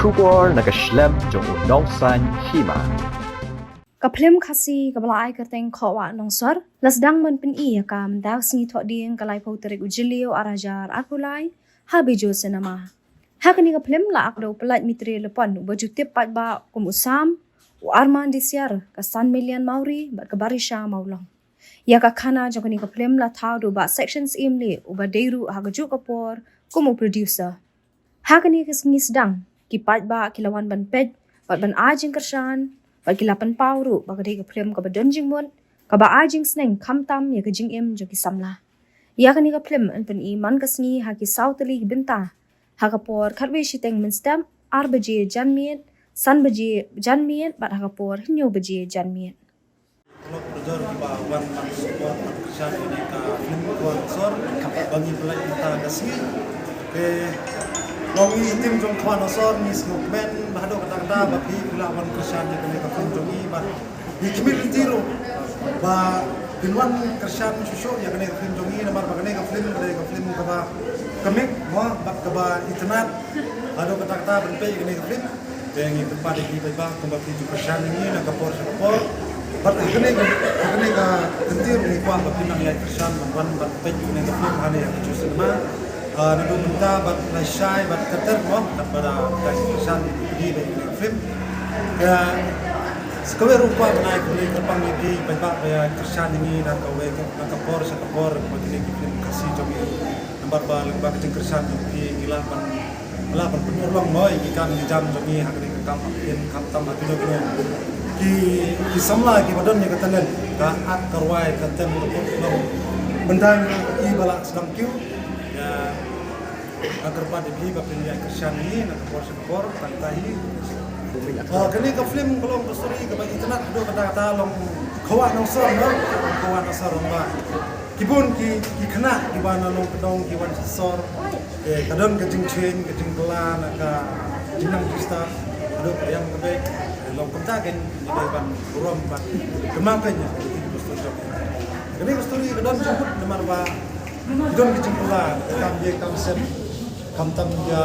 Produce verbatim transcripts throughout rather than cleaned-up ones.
Khubor na ka shlem jong u nongsan hima. Ka phlim Khasi kaba la ai kyrteng Khawah Nongsor la sdang ban pyni ïa ka mynta ka sngi Thohdieng ka laiphew tarik u Jylliew arhajar arphew lai ha Bijou Cinema. Ha kane ka phlim la akduh u Pyllait Mitre Lepon uba ju tip paidbah kum u Sam, u Arman Disiar, ka San Million Mawrie bad ka Barisha Mawlong. Ïa ka khana jong kane ka phlim la thaw da u Bah Section Syiemlieh uba dei ruh ha kajuh ka por kum u producer. Ha kane ka sngi sdang ki paidbah ki la wan ban peit bad ban ai jingkyrshan bad ki la pynpaw ruh ba ka dei ka phlim kaba don jingmut, kaba ai jingsneng khamtam ïa ka jingim jong ki samla. Ïa kane ka phlim yn pyni man ka sngi ha ki saw tylli ki bynta, ha ka por khatwei shiteng mynstep, ar baje janmiet, san baje janmiet bad ha ka por hynñiew baje janmiet. Lok pyrjor kiba wan ban support ban kyrshan ïa kane ka phlim Khawah Nongsor ba ngi pynlait mynta ka sngi. Te long ngi team jong Khawah Nongsor ngi sngewkmen ba haduh katta katta ba phi lah wan kyrshan ïa kane ka phlim jong ngi bad ngi khmih lynti ruh ba phin wan kyrshan shuh shuh ïa kane ka phlim jong ngi namar ba kane ka phlim ka dei ka phlim kaba comic mo bad kaba itynnad. Haduh katta katta ban peit ïa kane ka phlim. Te ngi kyrpad ïa phi paidbah kumba phi ju kyrshan ïa ngi na ka por sha ka por. Bad ha kane ka, ha kane ka kyntien ngi kwah ba phin nang ïai kyrshan ban wan ban peit ïa kane ka phlim hangne ha Bijou Cinema. Ah, naduh mynta bad lashai bad kyrteng mo katba da ïai kyrshan ïa kane ka phlim. Te sa kawei ruh kwah ban ai khublei kyrpang ïa phi paidbah ba ïai kyrshan ïa ngi na kawei ka, na ka por sha ka por ba kine ki phlim Khasi jong ngi. Namar ba lyngba ka jingkyrshan jong phi ngi lah ban, lah ban pynurlong mo ïa ki kam ki jam jong ngi ha kane ka kam ha ktien khamtam ha kino kino. Ki, ki samla kiba don ïa ka talent, ka art, ka rwai, ka tem, ka pop, long. Bynta ngi i ba lah sdang kiew. Ïa, nga kyrpad ïa phi ba phin ïai kyrshan ïa ngi na ka por sha ka por tang ita hi. Oh, kane ka phlim ka long ka story kaba itynnad haduh katta katta long Khawah Nongsor mo. Khawah Nongsor long ba ki bun ki, ki khynnah kiba na Nongkyndong ki wan sha sor. Eh, ka don ka jingchwin, ka jingkylla na ka jingnang jingstad. Haduh ka ïam ka beit. Eh, long kumta kein ngi dei ban burom bad kynmaw kein ïa ka jingpynstur jong ngi. Kane ka story ka don jingmut namar ba ki don ka jingkylla, ka kam ïa ka kam sem. Khamtam ïa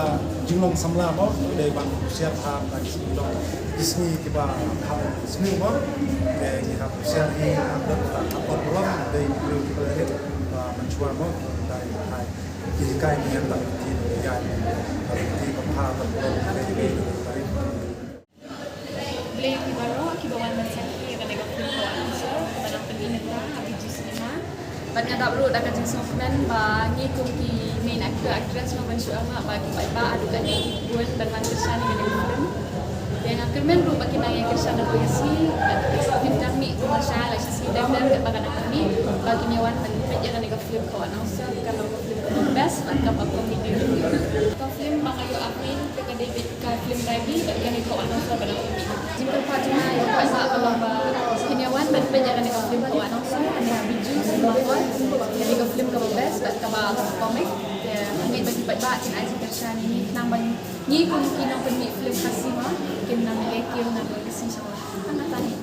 jinglong samla mo, ngi dei ban husiar ha ki sngi long, ki sngi kiba hap sniew mo. Te ngi hap husiar hi, hap don, hap don burom, dei briew kiba rit ba mynshuwa mo, dei hai. Ki hikai ki ïa tang ki ïa, ki ba pha ban burom, dei dei dei. Khublei ïa phi baroh kiba wan ban sakhi ïa kane ka phlim Khawah Nongsor kaba nang pyni mynta ha Bijou Cinema. Bad nga dap ruh da ka jingsngewkmen ba ngi kum ki main actor actress ngi ban shu ïa ba ki paidbah haduh katne ki bun ban wan kyrshan ïa kane ka phlim. Te nga kyrmen ruh ba kin nang ïa kyrshan da ka sngi bad kin nang mih kum lashai lashai sngi dang dang katba ka nang mih ba kin ïa wan ban peit ïa kane ka phlim Khawah Nongsor ka long ka phlim kaba best bad kaba comedy. Ka phlim ba nga ïoh akmen ka dei beit ka phlim Rabi bad kane Khawah Nongsor ba dang mih. Jingkyrpad jong nga ïa ki paidbah ka long ba kin ïa wan ban peit ïa kane ka phlim Khawah Nongsor hangne ha Bijou Cinema Hall. Kane ka phlim kaba best bad kaba comic. Te nga ngeit ba ki paidbah kin ai jingkyrshan ïa ngi khnang ba ngi kum ki nongpynmih phlim Khasi mo kin nang ïai kiew na ka sngi sha ka por. Tang kata hi.